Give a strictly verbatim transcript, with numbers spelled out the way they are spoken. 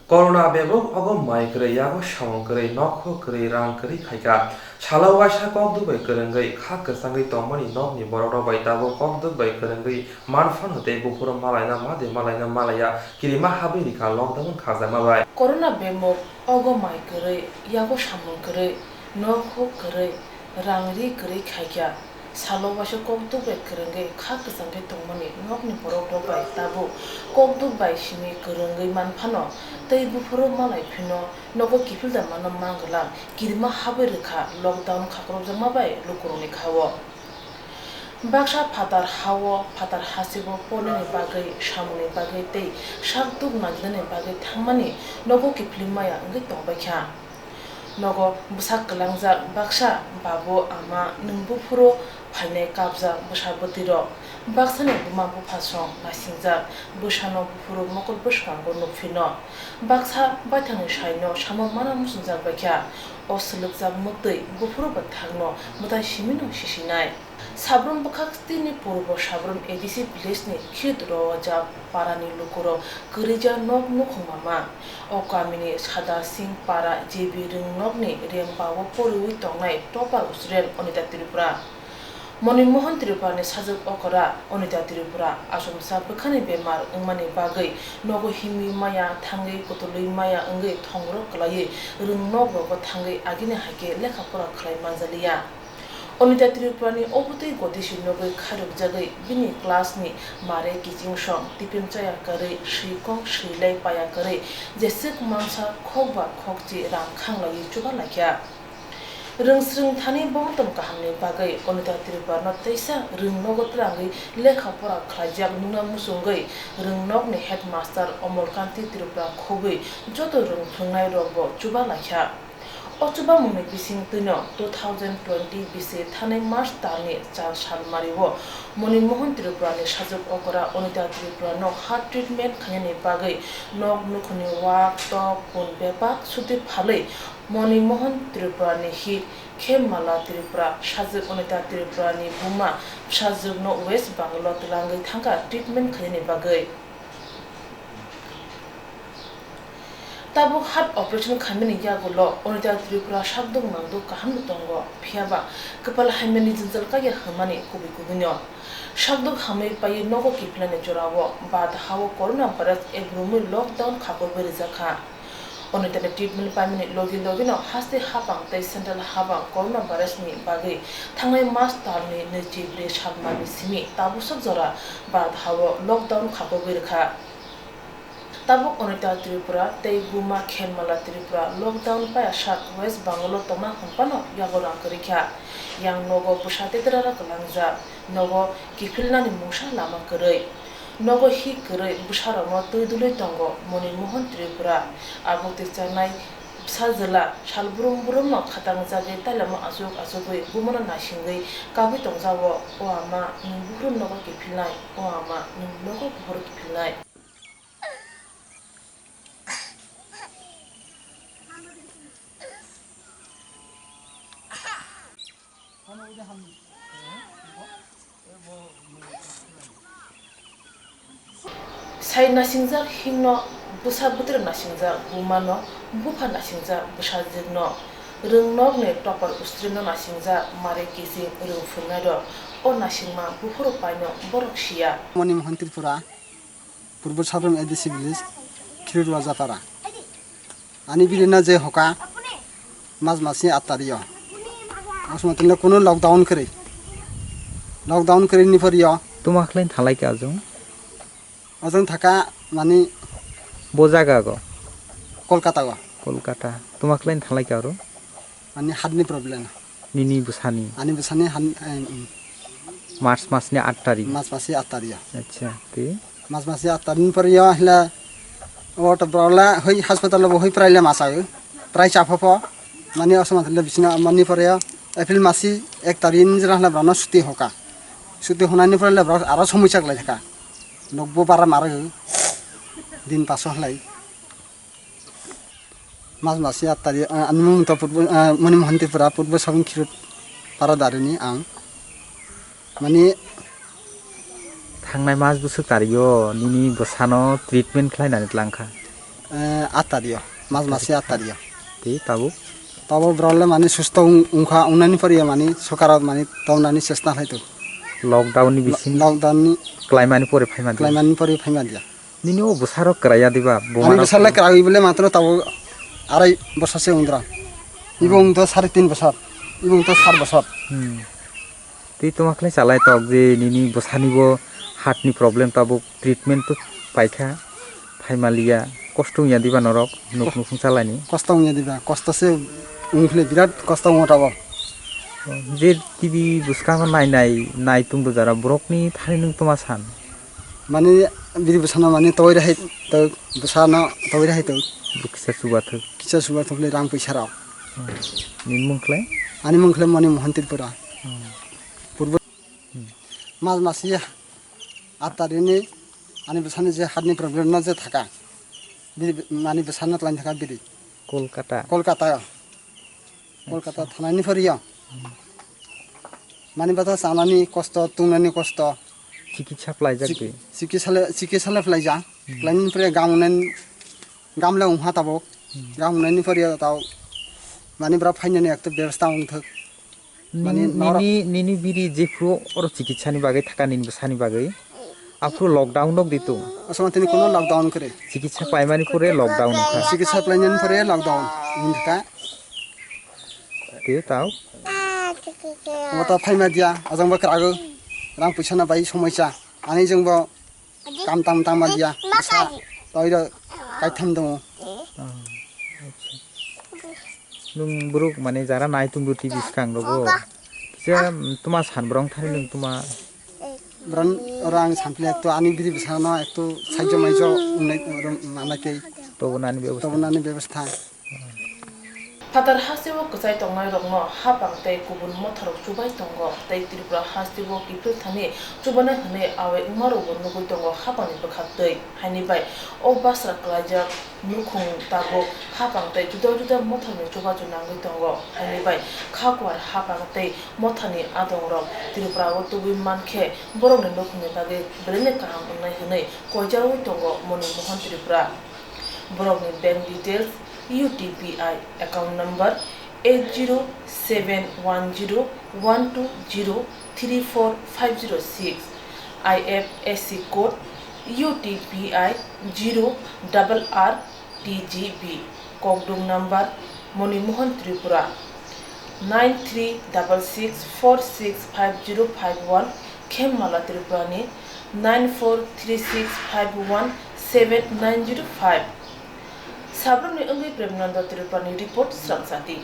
Corona bebok ogo mai kwrwi, yago samung kwrwi, nokhok kwrwi, rang kwrwi khaikha. Salo waisa kokduk bai kwrwngwi, kha kwchangwi tongmani nokni borokrok bai tabuk kokduk bai kwrwngwi manphano tei buphuru malaina madi malaina malaiya kirima habwi rikha lockdown khajakma bai. Corona bemok ogo mai kwrwi, yago samung kwrwi, nokhok kwrwi, rang ri kwrwi khaikha. Salo waisa kokduk bai kwrwngwi kha kwchang khe tongmani nokni borokrok bai tabuk kokduk bai simi kwrwngwi manphano tei buphuru malai phino nogo kiphilda mano manglak kirima habwi rwkha lockdown khakrokjakma bai lukurokni khao. Baksa phatar hao phatar hasibo pornani bagwi samungni bagwi tei sakduk nangjaknani bagwi thangmani nogo kiphilwi maya wngwi tongbaikha. Nogo bwsak kwlangjak baksa babu ama nwng buphuru phainai kapjak bwsa bwtwirok. Baksani buma buphasong naisingjak bwsano buphuru mokol bwskango nukphino. Baksa baithangni saino samo mana muchungjak baikha. O swlwkjak mwktwi buphuru bwthakno mwtai simino sisinai. Sabrum bwkhak stini Purbo Sabrum A D C village ni Khit Roja parani lukurok kwrwija nok nukhung mama. O kamini Sada Singh para J B Rwngnokni rembao poriwi tongnai topper student Anita Tripura. Moni Mohan Tripurani sajwk okora Anita Tripura achomsa bwkhani bemar wngmani bagwi nogo himwi maya thangwi kutulwi maya wngwi thongrok kwlaiwi Rwngnokrogo thangwi agini hai khe lekha pora khlai manjaliya. Anita Tripurani obotwi gotisi nogwi khairokjagwi bini class ni mare kiching song tipim chaya kwrwi, swi kok swi lai paya kwrwi, jeswk mansa khokba khokchi rang khanglaiwi chuba laikha. Rwngsrwng thani bongtong kahamni bagwi Anita Tripurano teisa Rwngnogo twrangwi lekha pora khlaijak nukna muchungwi Rwngnokni headmaster Omolkanti Tripura khobwi joto rwng phrwngnairokbo chuba laikha. O chubamungni bisingtwino two thousand twenty bisi thanai March talni char salmario Moni Mohan Tripurani sajwk okora Anita Tripurano heart treatment khainani bagwi nok nukhungni wak, tok, pun bebak suti phalwi Moni Mohan Tripurani hi Khemmala Tripura sajwk Anita Tripurani buma bwsajwkno West Bengal-o twlangwi thangkha treatment khainani bagwi. Tabuk heart operation khaimani yagulo Anita Tripura sakduk nangduk kahamno tongo, phiyaba kwpal haimani jwngjal kaiya hwnmani kubui kubuino. Sakduk hamwi paiwi nogo kiphilnani jorao Bharat hao corona virus ebrumwi lockdown khakurwi rijak kha. Anitani treatment paimani logi logino haste hapang tei central hapang corona virusni bagwi thangnai March talni nwichibrwi salmani simi tabuksak jora Bharat hao lockdown khakurwi rwkha. Tabuk Anita Tripura tei buma Khemmala Tripura lockdown paya sak West Bengal-o tongna hwnphano yago rang kwrwi kha. Yang nogo bwsa tetrara kwlangjak, nogo kiphilnani mungsa lama kwrwi. Nogo hi kwrwi bwsarokno twi dului tongo Moni Mohan Tripura. Abo twicharnai bwsa jwla sal brum brumno khatangjagwi tailamo achuk achugwi bumano naisingwi kabwi tongjago, "O ama, nwng buphuru nogo kiphilnai, o ama, nwng nogo buphuru kiphilnai." Sai nasingjak himno bwsa bwtwrwi nasingjak bumano, bupha nasingjak bwsajwkno, rwngnokni topor ustrino nasingjak mare kiching rwng phwrwngnairok, o nasingma buphuru paino borok siya. Moni Mohan Tripura. Purbo Sabrum A D C village, Khirut Wajapara. Ani biri na je hoka, mas masni aat tario. Asma tino kono lockdown kere. Lockdown kere ni phorio. Tuma khlai thalai ka ajung? Ajung thaka mani bo jaga go? Kolkata go. Kolkata. Tuma khlai thalai ka aro? Ani heart ni problem. Nini bwsani? Ani bwsani han, em, em. March masni aat tarik. March masni aat tarik, ya. Acha, te? March masni aat tarik ni pore, ya, hila, o to brala, hoi hospital bo hoi prai le masa, prai cha pho pho. Mani asma le bisina mani pore, ya, April masi ek tarik ni jra hila brana suti hoka. Suti honani pore le bra aro somoi chak lai thaka. Nokbo bara mara, din paso hlai. Mas masi aat tarik, ah, ani mung to Purbo, ah, Moni Mohan Tripura, Purbo Sabung Khirut Para Darini ang. Mani thangnai mas bwswk tario nini bwsano treatment khlainani tlangkha. Eh, aat tario, mas masi aat tario. Tei tabuk? Tabuk borok le mani susto wng-, wngkha, wngnani poriya mani sokaro mani tongnani chesta khlai tongo. Lockdown ni bising Lockdown ni klaimani pore phaima dia. Klaimani pore phaima dia. Nini o bwsarok kwraiya diba? Ani bwsarok le kwraiwi bole matro tabuk arai bosor se wngdra. Ibo wngto sare tin bosor, ibo wngto sat bosor. Hmm. Tei tongma khlai chalai tok je nini bwsani bo heart ni problem tabuk treatment to paikha, phaimaliya, kosto wngya diba norok nuk nukung chalani? Kosto wngya diba, kosto se wngkhle birat kosto wngo tabuk. Je T V bwskango nai nai nai tungdo jara borokni thani nwng toma san? Mani biri bwsano mani towai rehai tok, bwsano towai rehai tok. Bwrwi kisa chubathok. Kisa chubathok le rang puisa rok. Hmm. Nini mung khlai? Ani mung khlai Moni Mohan Tripura. Hmm. Purbo Hmm. Mas masiya aat tarini ani bwsani je heart ni problem no je thaka. Biri, mani bwsano tlaini thaka biri. Kolkata. Kolkata. Kolkata thanani poriyo. Mani bata chanani kosto, tungnani kosto. Chikitsa phlaijak Chik-, de. Chikitsa le, chikitsa le phlaijak. Hmm. Phlaini pore gamunen gamla wngha tabuk. Hmm. Gamunani poriyo tau. Mani bra phainani ekto bebostha wngthok. Mani nini, norok nini, nini biri jephru oro chikitsa ni bagwi thaka nini bwsani bagwi. Aphuru lockdown rok di tung. Aswk tini kono lockdown kwrwi. Chikitsa paimani pore lockdown wngkha. Chikitsa plainani pore lockdown wngkha. Tei tau? Omo ta phaima dia, ajang ba kwrago. Rang puisa na bai somoisa. Ani jeng bo kam tam tam ma dia. Bwsa toiro kaitham dongo. Ah, acha. Nwng borok mane jara nai tongdo T V swkang rogo. Kisa, mm, toma san borong thani nwng toma. Borok oro ang sampli ekto ani biri bwsano ekto saijo maijo wngnai, wngnai tei Tobo nani bebostha. Tobo nani bebostha. Phatar hasteo kwchai tongnairokno hapang tei kubun motharok chubai tongo, tei Tripura hasteo kiphil thani chubanai hwnwi awai wngmarokbo nugwi tongo hapangni bwkhaktwi. Haini bai o basra klaijak nukhung tabuk hapang tei juda juda motharni chubachu nangwi tongo. Haini bai kha kuar hapang tei motharni adongrok Tripurao tubui mankhe borokni nukhungni bagwi belai kaham wngnai hwnwi koijaui tongo Moni Mohan Tripura. Borokni bank details, U T P I account number eight zero seven one zero one two zero three four five zero six, I F S C code U T P I zero double R T G B, kokdung number Moni Mohan Tripura, nine three double six four six five zero five one, Khemmala Tripurani nine four three six five one seven nine zero five. Sabrumni wngwi Premnanda Tripurani report, Sramsati.